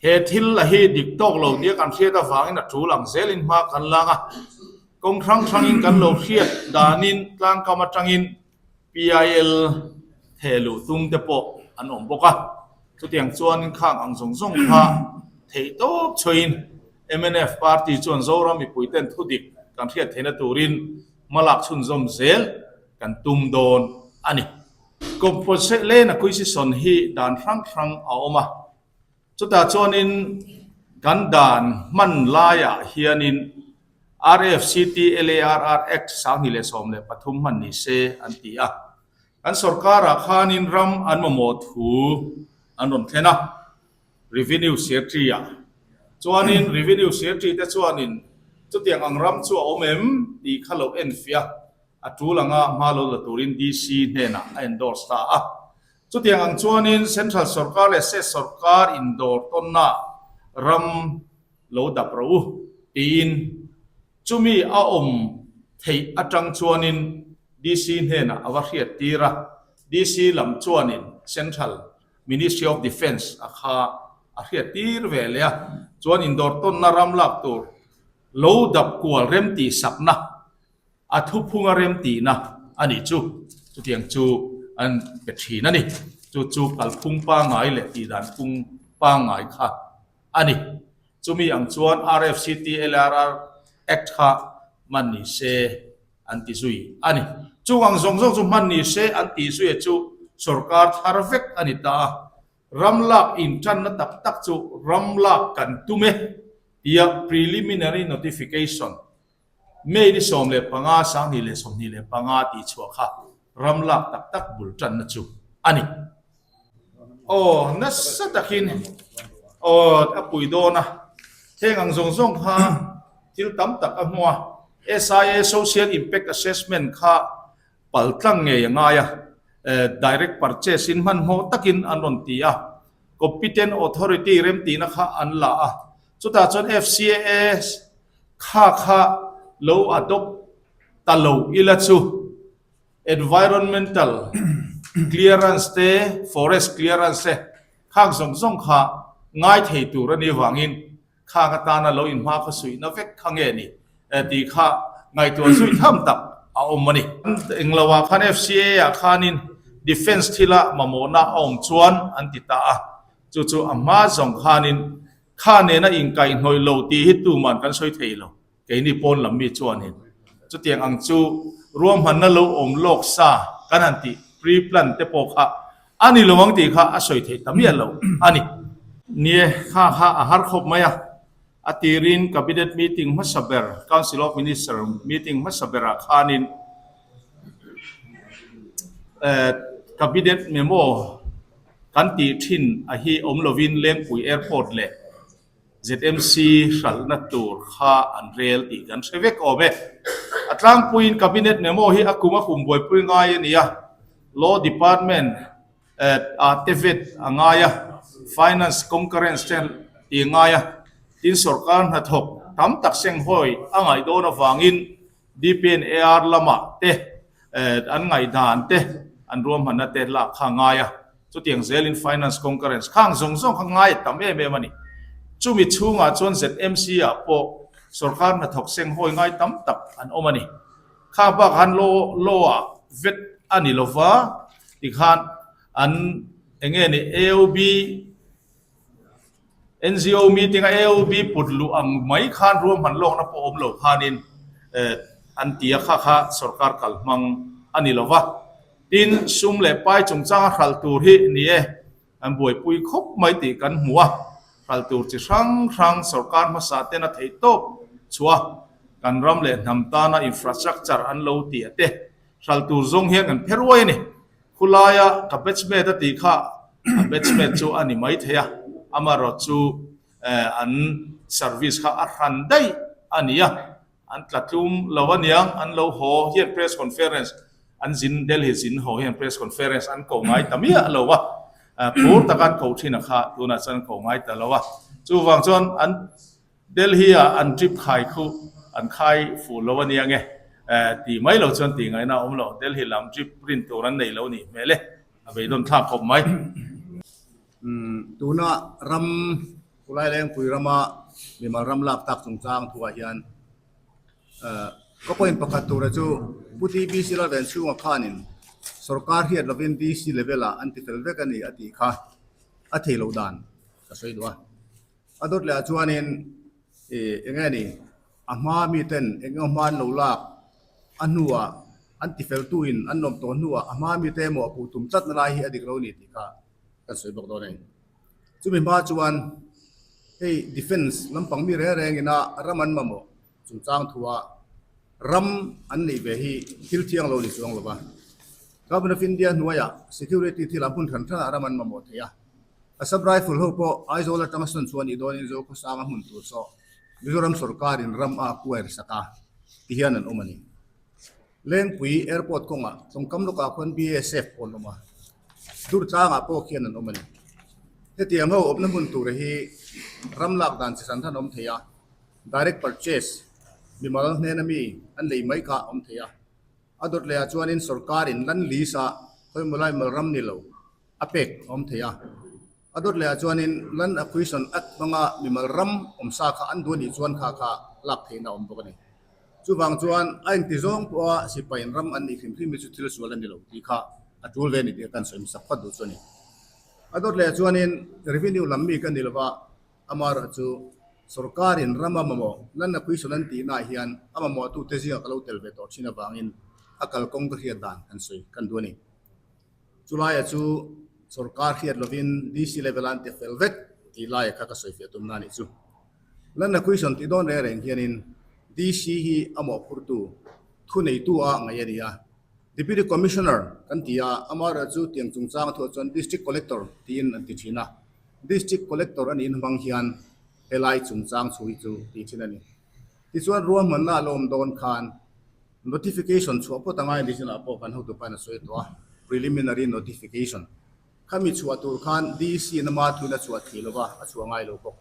He thil la hi dik tawk lo nia kan hriat avangin a tul ang zelin hma kan lang a. Kawng hrang hrangin kan lo hriat danin tlangkam atangin PIL theh luh tum te pawh an awm bawk a. Chutiang chuanin khang ang zawng zawng kha theih tawp chhuahin mnf party chuan Zoram mipuiten thudik kan hriat theihna turin hmalak chhunzawm zel kan tum dawn a ni. Composite Land Acquisition hi dan hrang hrang a awm a. Chutah chuanin kan dan hman laiah hianin RFCTLARR Act 2013 hman ni se an ti a. Kan sorkarah khanin ram an mamawh thu an rawn thlen a, Revenue Secretary-ah. Chuanin Revenue Secretary te chuanin chutiang ang ram chu a awm em tih kha lo enfiah a tul anga hma lo la turin DC hnenah a endorse ta a. Chutiang ang chuanin Central sorkar leh State sorkar indawr tawnna ram lo dap rawh u tiin chumi a awm theih atang chuanin DC hnenah a va hriat tir a, DC lam chuanin Central Ministry of Defence a kha a hriat tir ve leh a, chuan indawr tawnna ram lak tur lo dap kual remtih sakna A thuphunga remtihna a nih chu chutiang chu an pe thin a ni. Chu chu kalphung pangngai leh tihdan phung pangngai kha a ni. Chumi ang chuan RFCTLRR Act kha hman ni se an ti zui a ni. Chung ang zawng zawng chu hman ni se an tih zui chu sorkar thar vek a ni ta a. Ram lak intanna tak tak chu ram lak kan tum e tia preliminary notification May ni 15, 2025 tih chhuah kha ram lak tak tak bul tanna chu a ni. Aw, nasa takin aw a pui dawn a, heng ang zawng zawng kha thil tam tak a hmu a, SIA Social Impact Assessment kha pal tlang ngei a ngai a, direct purchase in hmanhmawh takin an rawn ti a, competent authority remtihna kha an la a, chutah chuan FCAA Kha kha lo adopt ta lo ila chu environmental clearance te, forest clearance te khang zawng zawng kha ngai thei tur a nih vangin khang atana lo inhma khaw suihna vek kha nge ni tih kha ngaihtuah zui tham tak a awm a ni. Englo ah khan FCA ah khanin defence thila mamawhna a awm chuan an ti ta a, chu chu a hma zawng khanin Kha nena inkaihhnawih lo tih hi tuman kan sawi thei lo, keini pawn lam mi chuanin chutiang ang chu ruahmanna lo awm lawk sa kan han tih pre-plan te pawh kha a ni lo ang tih kha a sawi theih ta miah lo a ni. Nie, kha kha a har khawp mai a, a tirin Cabinet meeting hmasa ber, Council of Minister meeting hmasa berah khanin Cabinet memo Kan tih thin a hi awm lovin Lengpui Airport leh ZMC hralhna tur kha an rel tih kan hre vek awm e. A tlangpuiin Cabinet memo hi a kum a kum buaipui ngai a ni a, Law Department ah te vet a ngai a, Finance Concurrence te tih a ngai a, tin sorkar hnathawk tam tak senghawi a ngaih dawn avangin DPNAR lamah te an ngaihdan te, an ruahmanna te lak kha a ngai a, chutiang zelin finance concurrence khang zawng zawng kha ngai a tam em em a ni. Chumi chhungah chuan ZMC ah pawh sorkar hnathawk senghawi ngai tam tak an awm a ni. Kha bak han law law ah vet a ni lova tikhan an eng nge ni AOB, NGO meeting a AOB put luh ang mai khan ruahman lawkna pawh awm lo khanin an ti a, kha kha sorkar kal hmang a ni lo va. Tin, sum leh pai chungchanga hralh tur hi ni e, an buaipui khawp mai tih kan hmu a, hralh tur chi hrang hrang sorkar hmasa ten a theih tawp chhuah kan ram leh hnam tana infrastructure an lo ti a te hralh tur zawng hian kan phe ruai a ni. Khulaia ka batchmate a tih kha a batchmate chu a ni mai thei a, amaherawh chu an service kha a hran daih a ni a, an tla tlum lo a niang, an lo haw hian press conference an zin Delhi zin haw hian press conference an ko ngai ta miah lo a, phur taka an ko thin a kha tunah chuan an ko ngai ta lo a, chuvang chuan an Delhi ah an trip khai khu an khai fuh lo a nia nge tih mai lo chuan tih ngaihna a awm lo. Delhi lam trip print tur an nei lo nih hmel e, a beidawn thlak khawp mai. Tuna ram. Khulai Lengpui rama mimal ram lak tak chungchang thuah hian ka point pakhat tura chu Pu TBC Lalven chhunga khanin sorkar hriat lovin DC level ah an ti fel vek a ni a tih kha a thei loh dan ka sawi duh a. A dawt leh ah chuanin ih eng nge ni a hma miten eng emaw hma an lo lak a hnuah an ti fel tuin an lawm tawh hnuah a hma mite emaw a puh tum tlatna lai hi a dik lo a ni tih kha kan sawi bawk dawn a ni. Chumi hma chuan hei defence lampang mi reng reng ina ram an mamawh chungchang thua ram an neih ve hi thil thiang lo ni chuang lo va. Government of India hnuaiah security thil ah hmun hran hranah ram an mamawh thei a. Assam Rifle ho pawh Aizawl atanga sawn chhuah nih dawnin Zokhawsanga hmun tur saw Mizoram sorkarin ram a acquire sak a ti hian an awm a ni. Lengpui Airport kawngah tawngkam lawkah khuan BASF pawh an awm a, Durtlangah pawh khian an awm a ni. Hetiang ho awmna hmun tura hi ram lak dan chi hran hran a awm thei a, direct purchase, mimal hnena mi an lei mai kha a awm thei a. A dawt lehah chuanin sorkarin land lease a khawimaw lai mal ram ni lo a pek a awm thei a. A dawt lehah chuanin Land Acquisition Act hmanga mimal ram awmsa kha an duh anih chuan kha kha lak theihna a awm bawk a ni. Chuvang chuan a engti zawng pawha sipain ram an nih hrim hrim hi chu thil sual a ni lo tih kha a tul ve a ni tih kan sawi hmasak phawt duh chu a ni. A dawt lehah chuanin revenue lam mi ka ni lova, amaherawhchu sorkarin ram a mamawh Land Acquisition an tihnaah hian a mamawhtute zingah ka lo tel ve tawh thin avangin a kalkawng ka hriat dan kan sawi kan duh a ni. Chulaia chu sorkar hriat lovin DC level an ti fel vek tih laia kha ka sawi fiah tumna a nih chu. Land acquisition tih dawn reng reng hianin DC hi a mawhphurtu, thuneitu a ngaih a ni a. Deputy Commissioner kan ti a, amaherawhchu chu tiang chungchang a thuah chuan District Collector tiin an ti thin a. District Collector a nih hmang hian helai chungchang chhui chu tih thin a ni. Tichuan ruahmanna a la awm dawn khan Notification chhuah phawt angai ni chinah pawh kan hotu pahin a sawi tawh a, preliminary notification. Khami chhuah tur khan DC in ama thuin a chhuah thei lova, a chhuah ngai lo bawk.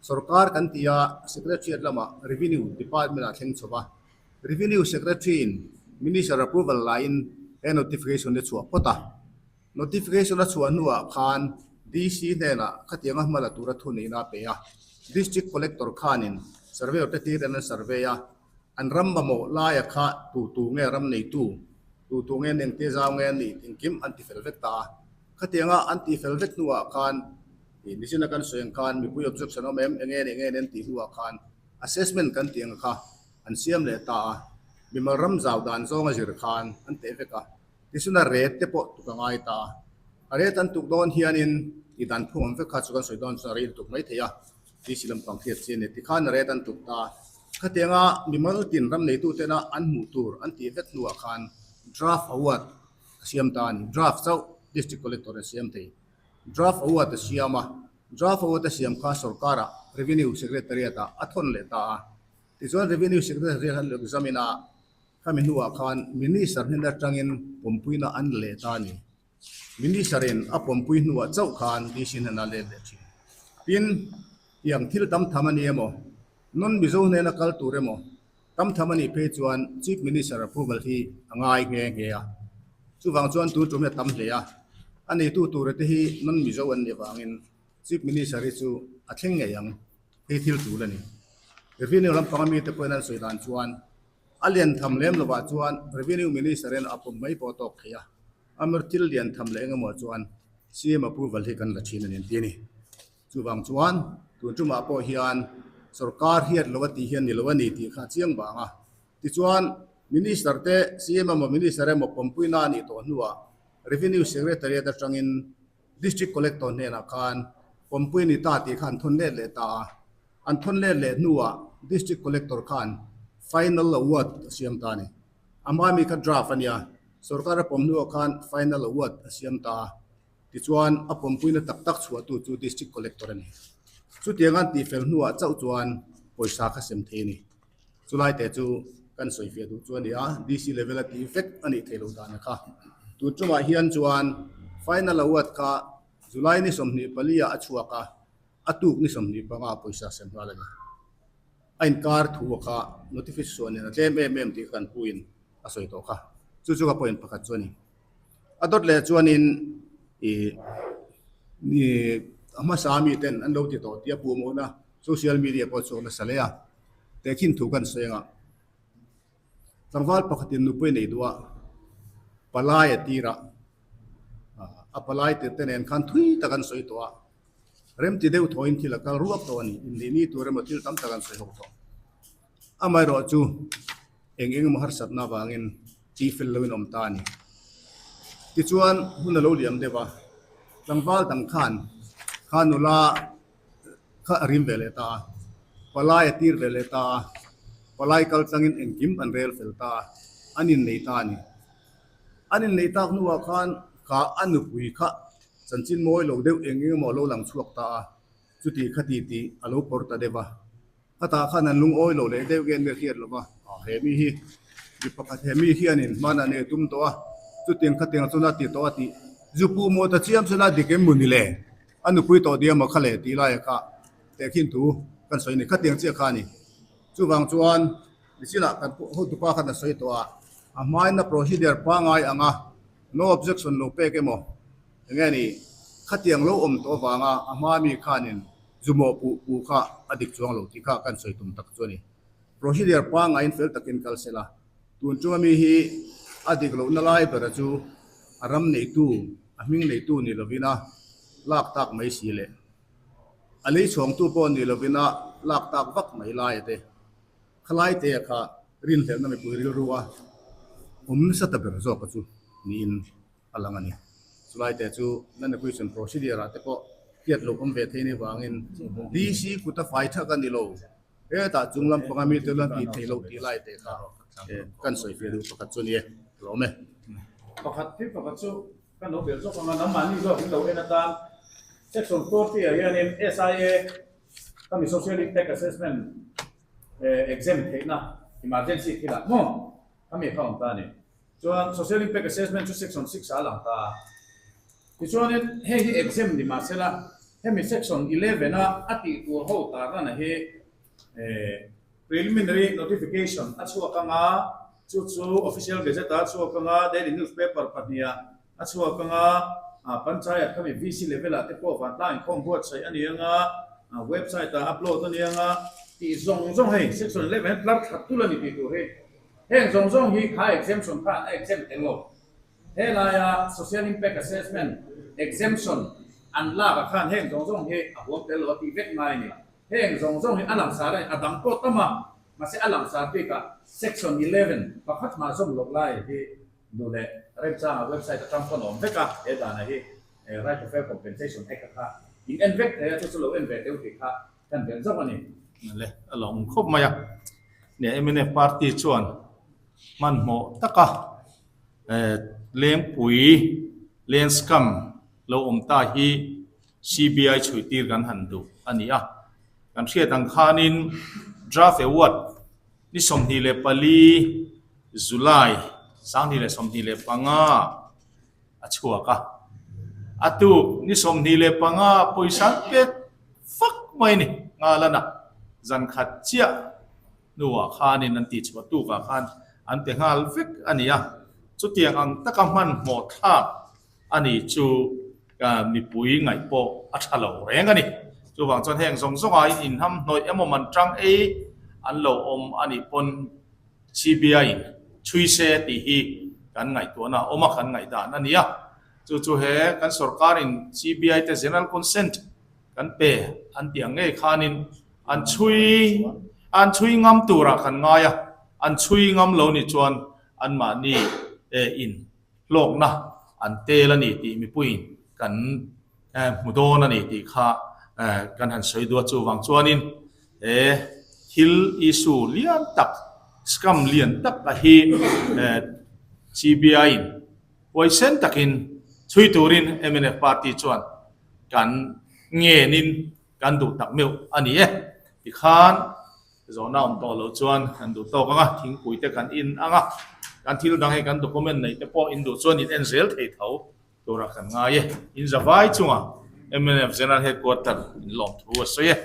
Sorkar kan ti a, Secretariat lamah Revenue Department ah thleng chho va, Revenue Secretary in Minister approval laiin he notification hi a chhuah phawt a. Notification a chhuah hnuah khan DC hnenah khatianga hma la tura thuneihna a pe a, District Collector khanin surveyor te tir an survey a, An ram mamawh laia kha tu tu nge ram neitu, tu tu nge nengte zau nge an nih engkim an ti fel vek ta a. Khatianga an tih fel vek hnuah khan ih nichin a kan sawi ang khan mipui objection awm em, enge nih nge an tih hnuah khan assessment kan tih ang kha an siam leh ta a. Mimal ram zau dan zawnga zir khan an teh vek a. Tichuan a rate te pawh tuk a ngai ta a. A rate an tuk dawn hianin ih dan phung awm vek kha chu kan sawi dawn chuan a rei lutuk mai thei a. Tisi lampang hriat chi a ni. Tikhan a ret an tuk ta. Khatianga mimal tin ram neitutena an hmuh tur an tih vek hnuah khan draft award a siam ta a ni. Draft chauh District Collector a siam thei. Draft award a siam a, draft award a siam kha sorkarah Revenue Secretariat ah a thawn leh ta a. Tichuan Revenue Secretariat an examine a, khami hnuah khan Minister hnen atangin pawmpuina an la leh ta a ni. Minister-in a pawmpui hnuah chauh khan DC hnena let leh thin. Tin, tiang thil tam tham a ni emaw, non-Mizo hnena kal tur emaw, tam tham a nih phei chuan Chief Minister approval hi a ngai nghe nghe a. Chuvang chuan tun tum hi a tam hle a, a neitu tura te hi non-Mizo an nih avangin Chief Minister hi chu a thleng ngei ang, hei thil tul a ni. Revenue lampanga mite pawhin an sawi dan chuan a lian tham lem lovah chuan Revenue Minister-in a pawm mai pawh a tawk thei a. Amir thil lian tham leh engemaw chuan CM approval hi kan la thin a ni an ti a ni. Chuvang chuan tun tumah pawh hian sorkar hiat lo a tih hian ni lo a ni tih kha a chiang vang a. Tichuan Minister te CM emaw Minister emaw pawmpuina a nih tawh hnuah Revenue Secretariat atangin District Collector hnenah khan pawmpui a ni ta tih kha an thawn let leh ta a. An thawn let leh hnuah District Collector khan final award a siam ta a ni. Amah mi kha draft a nia, sorkar a pawm hnuah khan final award a siam ta a, tichuan a pawmpuina tak tak chhuahtu chu District Collector a ni. Chutiang an tihfel hnuah chauh chuan pawisa kha sem thei a ni. Chulai te chu kan sawifiah duh chu a ni a, DC level a tih vek a nih theih loh dan a kha. Tun chungah hian chuan final award kha July ni 24 ah a chhuak a, a tuk ni 25 pawisa sem nghal a ni. A inkar thu a kha notification nen a tlem em em tih kha kan puin a sawi tawh kha. Chu chu ka point pakhat chu a ni. A dawt leh chuanin ih ih A hmasa mi ten an lo ti tawh tih a puhmawhna social media pawh chhuak nasa hle a, tehkhin thu kan sawi anga tlangval pakhatin nupui nei duh a, palai a tir a, a palai tir te nen khan thui tak an sawi tawh a, remti deuh thawhin thil a kal ruak tawh a ni, inneih ni tur emaw thil tam tak an sawi ho tawh. Amaherawhchu eng eng emaw harsatna avangin tih fel loin awm ta a ni. Tichuan hun a lo liam deuh a, tlangval dang khan kha nula kha a rim ve leh ta a, palai a tir ve leh ta a, palai kal tlangin engkim an rel fel ta a, an innei ta a ni. An inneih tak hnuah khan kha a nupui kha chanchin mawi lo deuh eng eng emaw a lo lang chhuak ta a, chuti kha ti tih a lo pawr ta deuh a. Khatah khan an lungawi lo leh deuh nge nia hriat lova, he mi hi mi pakhat he mi hianin hmanah nei a tum tawh a, chutiang khatiang chuan a ti tawh a tih zu pu maw ta chiam chuan a dik em mawni le? A nupui tawh diam a kha le tih laia kha tehkhin thu kan sawi a ni, khatiang chiah kha a ni. Chuvang chuan nichinah kan hotupa khan a sawi tawh a, a hmain a procedure pangngai ang a, no objection lo pek emaw enge ni, khatiang lo awm tawh avanga a hma mi khanin Zu maw puh puh kha a dik chuang lo tih kha kan sawi tum tak chu a ni. Procedure pangaiin fel takin kal se la, tun chunga mi hi a dik lohna lai bera chu a ram neitu, a hming neitu ni lovin a lak tak mai si leh a lei chhawngtu pawh ni lovin a lak tak vak mai lai a te. Khalai te kha rinhlelhna mipui rilru a awm nasa ta ber zawk a chu niin a lang a ni. Chulai te chu Land Acquisition Procedure ah te pawh hriat loh awm ve thei ni vangin DC kut a fai thak a ni lo. Hetah chung lam panga mi te lan tih theih loh tih lai te kha kan sawi fiah duh pakhat chu a ni e. Lawm e. Pakhat thil pakhat chu kan lo belh zawk ang a, nangmahni zawk in lo en atan Section 40 ah hianin SIA kami Social Impact Assessment exempt theihna emergency thilah maw kami kha awm ta a ni. Chuan Social Impact Assessment chu Section 6 ah a lang ta a. Tichuanin hei hi exempt ni mah sela, hemi Section 11 a a tih tur ho tarlana hi Preliminary Notification a chhuak anga, chu chu Official Gazette ah a chhuak anga, Daily Newspaper pahniha a chhuak anga, Panchayat khami VC level ah te pawh vantlang inkhawm buatsaih a ni anga, website ah upload a ni anga, tih zawng zawng hei Section 11 hian tlar that tul a ni tih tur hi. Heng zawng zawng hi kha exemption khan a exempt tel lo. He laia Social Impact Assessment exemption an lak ah khan heng zawng zawng hi a huam tel lo a tih vek ngai a ni. Heng zawng zawng hi a langsar a ni, a dang pawh tam a, mahse a langsar bik ah Section 11 pakhat hma zawm loh lai hi duh leh remchanga website atang pawn a awm vek a, he dana hi Right to Fair Compensation Act a kha in en vek thei a, chu chu lo en ve teuh tih kha Kan belh zawk a ni. Le, a lo awm khawp mai a. Nia, mnf party chuan hmanhmawh taka Lengpui Land Scam lo awm ta hi CBI chhuihtir kan han duh a ni a. Kan hriat ang khanin Draft Award ni 24 July 2025 a chhuak a. A tuk ni 25 pawisa an pek fak mai a ni. Ngalana zan khat chiah hnuah khanin an tihchhuah tukah khan an pe nghal vek a ni a. Chutiang ang taka hmanhmawh thlak a ni chu mipui ngaih pawh a tha lo reng a ni. Chuvang chuan heng zawng zawngah inhamhnawih emaw man tang ei an lo awm a nih pawn CBI in chhui se tih hi kan ngaihtuahna a awm a, kan ngaihdan a ni a. Chu chu he kan sorkar in CBI te general consent kan pe an tih ang ngei khanin an chhui an chhui ngam turah kan ngai a, an chhui ngam lo nih chuan anmahni in hlawkna an tel a ni tih mipuiin kan hmu dawn a ni tih kha kan han sawi duh a. Chuvang chuanin he thil issue lian tak, scam lian tak a hi CBI in huaisen takin chhui turin mnf party chuan kan ngenin kan duh tak meuh a ni e. Tikhan Zawhna awm tawh loh chuan kan duh tawk ang a, thingpui te kan in ang a, kan thil dang hei kan document neih te pawh in duh chuan in en zel thei tho turah kan ngai e. In zavai chunga mnf General Headquarter in lawm thu a sawi e.